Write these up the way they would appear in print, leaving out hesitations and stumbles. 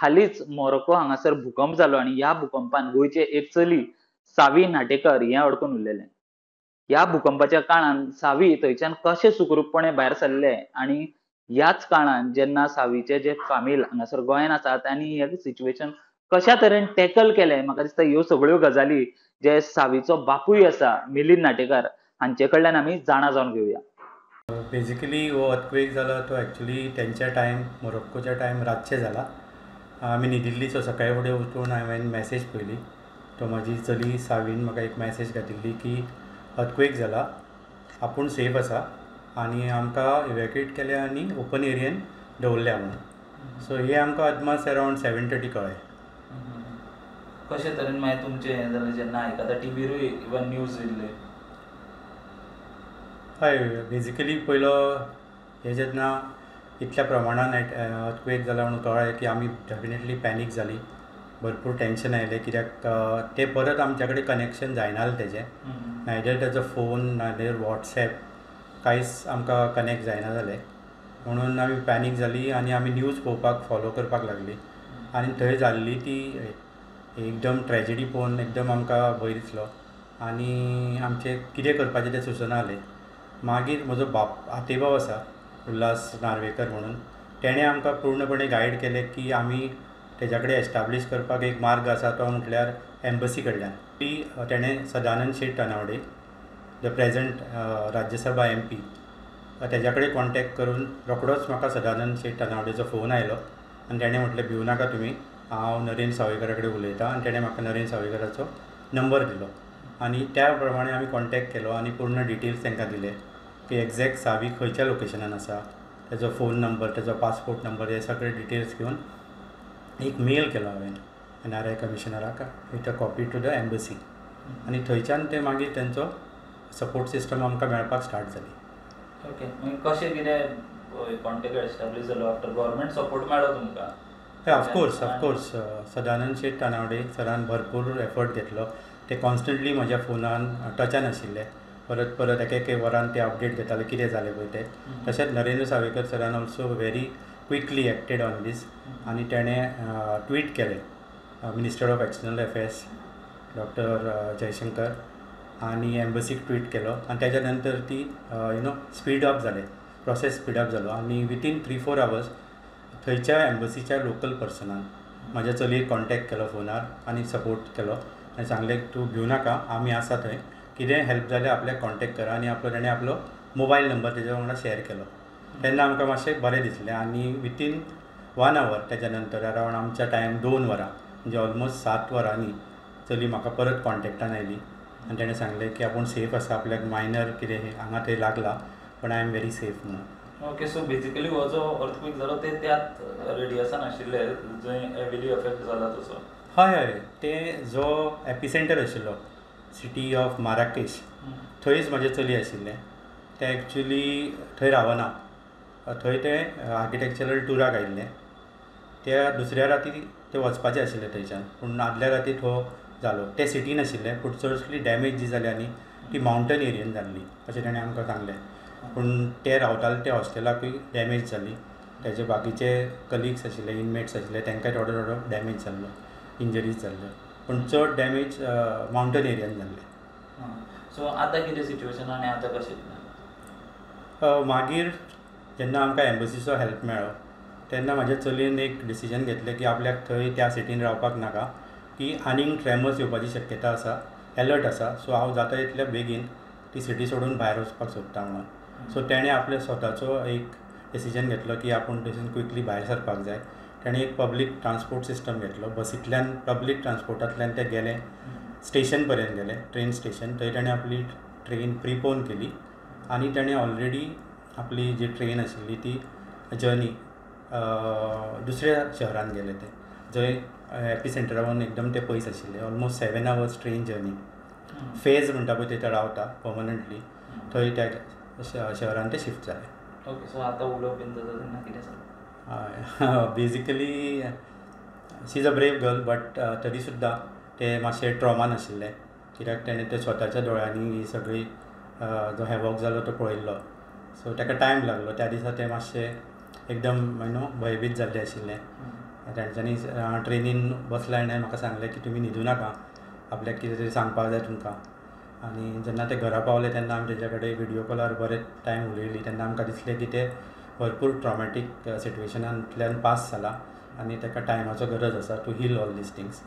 हालींच मोरोक्को हांगासर भूकंप जालो आनी ह्या भूकंपान गोंयचे एक चली सावी नाटेकर हें अडकून उरलेलें. ह्या भूकंपाच्या काळान सावी थंयच्यान कशें सुखरूपपणे भायर सरलें आनी ह्याच काळान जेन्ना सावीचे जे फामील हांगासर गोंयान आसा तांणी हें सिच्युएशन कशा तरेन टॅकल केलें, म्हाका दिसता ह्यो सगळ्यो गजाली जे सावीचो बापूय आसा मिलिंद नाटेकार हांचे कडल्यान आमी जाणा जावन घेवया. बेजिकली हो अर्थक्वेक जाला तो एक्चुली तेंच्या टायम मोरोक्कोच्या टायम रातचे जाला. आमी न्हिदिल्ली, सो सकाळी फुडें उठून हांवें मॅसेज पळयली. तो म्हाजी चली सावीन म्हाका एक मॅसेज घातिल्ली की अर्थक्वेक जाला, आपूण सेफ आसा आनी आमकां इवॅक्युएट केल्या आनी ओपन एरियेन दवरल्या म्हणून. सो हे आमकां अदमास अरावंड 7:30 कळ्ळें. कशे तरेन मागीर तुमचें हें जालें जेन्ना आयकता टिवीरूय इवन न्यूज येयल्ले? हय, बेजिकली पयलो हे जेन्ना इतल्या प्रमाणान अर्थक्वेक जाला म्हणून कळ्ळें की आमी डेफिनेटली पॅनीक जाली, भरपूर टेंशन आयलें. कित्याक ते परत आमच्या कडेन कनेक्शन जायना जालें तेजें, नायदर तेजो फोन नायदर वॉट्सएप कांयच आमकां कनेक्ट जायना जालें. म्हणून आमी पॅनीक जाली आनी आमी न्यूज पळोवपाक फॉलो करपाक लागली आनी थंय जाल्ली ती एकदम ट्रेजिडी पळोवन एकदम आमकां भंय दिसलो आनी आमचें कितें करपाचें तें सुचना जालें. मागीर म्हजो बाप आतेभाव आसा उल्हास नार्वेकर म्हणून, तेणें आमकां पूर्णपणे गायड केलें की आमी तेज्या कडेन एस्टाब्लीश करपाक एक मार्ग आसा तो म्हटल्यार एम्बसी कडल्यान. ती तेणें Sadanand Shet Tanavade, the present Rajya Sabha MP, तेज्या कडेन कॉन्टेक्ट करून रोखडोच म्हाका सदानंद शेट तनावडेचो फोन आयलो आनी तेणें म्हटलें भिवू नाका तुमी, हांव नरेंद्र सावयकारा कडेन उलयतां. आनी तेणें म्हाका नरेंद्र सावयकाराचो नंबर दिलो आनी त्या प्रमाणे आमी कॉन्टेक्ट केलो आनी पूर्ण डिटेल्स तांकां दिले की एग्जॅक्ट सावी खंयच्या लोकेशनान आसा, तेजो फोन नंबर, तेजो पासपोर्ट नंबर, हे सगळे डिटेल्स घेवन एक मेल केलो हांवें NRI कमिशनराक with a copy to the embassy. आनी थंयच्यान ते मागीर तेंचो सपोर्ट सिस्टम आमकां मेळपाक स्टार्ट जाली. ओके, मागीर कशें कितें कॉन्टेक्ट एस्टाब्लीश जालो आफ्टर गव्हर्मेंट सपोर्ट मेळ्ळो तुमकां? हय, ऑफकोर्स ऑफकोर्स. सदानंद शेट तानावडे सरान भरपूर एफर्ट घेतलो. ते कॉन्स्टंटली म्हज्या फोनान टचान आशिल्ले, परत परत एक एक वरान ते अपडेट घेताले कितें जालें पळय तें. तशेंच नरेंद्र सावयकर सरान also very quickly acted on this आनी तेणें ट्वीट केलें minister of external affairs doctor Jaishankar आनी एम्बसीक ट्वीट केलो आनी तेज्या नंतर ती you know speed up जालें, प्रोसेस स्पीड अप जालो आनी विथीन 3-4 आवर्स थंयच्या एम्बसीच्या लोकल पर्सनान म्हाज्या चलयेक कॉन्टेक्ट केलो फोनार आनी सपोर्ट केलो आनी सांगलें तूं भिवू नाका, आमी आसा थंय, कितेंय हेल्प जाल्यार आपल्याक कॉन्टेक्ट करा. आनी आपलो तेणें आपलो मोबायल नंबर तेज्या वांगडा शेयर केलो. तेन्ना आमकां मातशें बरें दिसलें आनी विथीन 1 our तेज्या नंतर अरावंड आमच्या टायम 2 वरां म्हणजे ऑलमोस्ट 7 वरांनी चली म्हाका परत कॉन्टेक्टान आयली आनी तेणें सांगलें की आपूण सेफ आसा, आपल्याक मायनर कितें हांगा थंय लागला पण I am very safe म्हणून. ओके, सो बेजिकली हो जो अर्थक्वेक जालो ते त्याच रेडियसान आशिल्ले जंय हेविली अफेक्ट जाला तसो? हय हय, ते जो एपिसेंटर आशिल्लो सिटी ऑफ माराकेश थंयच म्हाजें चली आशिल्लें. तें एक्चुली थंय रावना, थंय तें आर्किटेक्चरल टुराक आयिल्लें. त्या दुसऱ्या राती तें वचपाचें आशिल्लें थंयच्यान, पूण आदल्या रातीत हो जालो. तें सिटीन आशिल्लें पूण चडशी डॅमेज जी जाली आनी ती मावंटन एरियेन जाल्ली अशें तेणें आमकां सांगलें. पूण ते रावताले ते हॉस्टेलाकूय डॅमेज जाली, तेजे बाकीचे कलिग्स आशिल्ले, इनमेट्स आशिल्ले, तांकांय थोडो थोडो डॅमेज जाल्लो, इंजरीज जाल्ल्यो, पूण चड डॅमेज मावंटन एरियेन जाल्ले. सो आतां कितें सिच्युएशन आनी आतां कशें? मागीर जेन्ना आमकां एम्बसीचो हेल्प मेळ्ळो तेन्ना म्हाज्या चलयेन एक डिसिजन घेतलें की आपल्याक थंय त्या सिटीन रावपाक नाका, की आनीक ट्रेमर्स येवपाची शक्यता आसा, एलर्ट आसा, सो हांव जाता तितल्या बेगीन ती सिटी सोडून भायर वचपाक सोदता म्हणून. सो तेणें आपल्या स्वताचो एक डिसिजन घेतलो की आपूण थंयसून क्विकली भायर सरपाक जाय. तेणें एक पब्लीक ट्रांसपोर्ट सिस्टम घेतलो, बसींतल्यान पब्लीक ट्रांसपोर्टांतल्यान ते गेले, स्टेशन पर्यंत गेले, ट्रेन स्टेशन. थंय तेणें आपली ट्रेन प्रिपोन केली आनी तेणें ऑलरेडी आपली जी ट्रेन आशिल्ली ती जर्नी दुसऱ्या शहरान गेले ते, जंय एपिसेंटरा एकदम ते पयस आशिल्ले, almost 7 hours train journey. Phase म्हणटा पळय थंय रावता पर्मनंटली, थंय त्या शहरान ते शिफ्ट जाले. ओके, सो आतां उलोवप बीन जाता तेन्ना कितें जालें? Basically she is a brave girl, but तरी सुद्दां ते मातशें ट्रॉमान आशिल्लें, कित्याक तेणें ते स्वताच्या दोळ्यांनी ही सगळी जो हॅवॉक जालो तो पळयल्लो. सो ताका टायम लागलो. त्या दिसा तें मातशें एकदम you know भयभीत जाल्लें आशिल्लें. तांच्यांनी ट्रेनीन बसले आनी म्हाका सांगलें की तुमी न्हिदूं नाका, आपल्याक कितें तरी सांगपाक जाय तुमकां. आनी जेन्ना ते घरा पावले तेन्ना आमी तेज्या कडेन विडियो कॉलार बरेच टायम उलयली तेन्ना आमकां दिसलें की ते भरपूर ट्रॉमॅटीक सिट्युएशनांतल्यान पास जाला आनी ताका टायमाचो गरज आसा to heal all these things.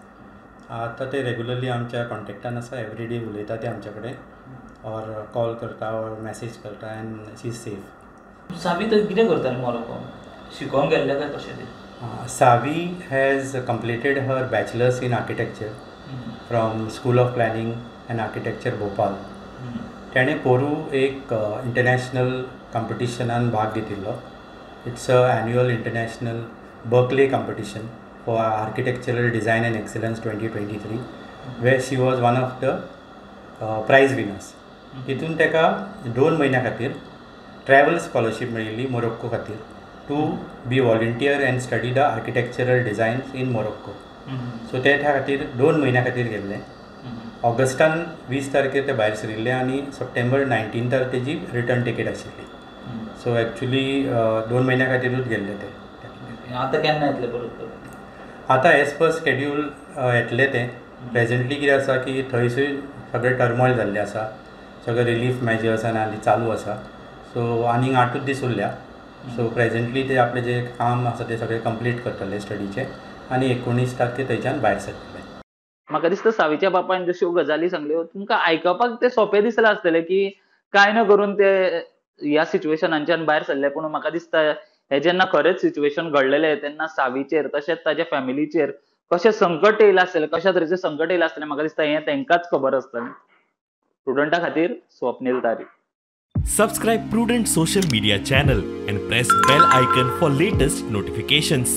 आतां ते रेगुलरली आमच्या कॉन्टेक्टान आसा, एवरी डे उलयता ते आमच्या कडेन ऑर कॉल करता ऑर मॅसेज करता and she is safe. Savi तर कितें करतालें मोरोक्को, शिकोंक गेल्लें काय कशें तें? Savi has completed her bachelors in architecture from school of planning and architecture Bhopal. तेणें पोरूं एक इंटरनॅशनल कॉम्पिटिशनान भाग घेतिल्लो. It's a annual international Berkeley competition for architectural design and excellence 2023 where she was one of the prize winners. तितून ताका 2 म्हयन्या खातीर travel scholarship मेळिल्ली मोरोक्को खातीर to be volunteer and study the architectural designs in Morocco. So ते त्या खातीर 2 म्हयन्या खातीर गेल्ले. ऑगस्टान 20 तारखेर ते भायर सरिल्ले आनी सप्टेंबर 19 तेजी रिटर्न टिकेट आशिल्ली. सो एक्चुली 2 म्हयन्या खातीरूच गेल्ले ते. आतां केन्ना येतले परत? आतां एज पर स्केड्यूल येतले ते. प्रेजेंटली कितें आसा की थंयसर सगळें टर्मोयल जाल्लें आसा, सगळे रिलीफ मेजर्स आनी चालू आसा. सो आनीक 8 दीस उरल्या. सो प्रेजेंटली ते आपलें जें काम आसा तें सगळें कंप्लीट करतले स्टडीचें आनी 19 तारखेर थंयच्यान भायर सरतले. म्हाका दिसता सावीच्या बापायन जश्यो गजाली सांगल्यो तुमकां आयकपाक तें सोंपें दिसलां आसतलें की कांय न करून ते ह्या सिच्युएशनाच्यान भायर सरले, पूण म्हाका दिसता हे जेन्ना खरेंच सिच्युएशन घडलेलें तेन्ना सावीचेर तशेंच ताच्या फॅमिलीचेर कशें संकट येयलां आसतलें, कशा तरेचें संकट येयलां आसतलें, म्हाका दिसता हें तांकांच खबर आसतलें. स्टुडंटा खातीर स्वप्नील तारी. Subscribe Prudent social media channel and press bell icon for latest notifications.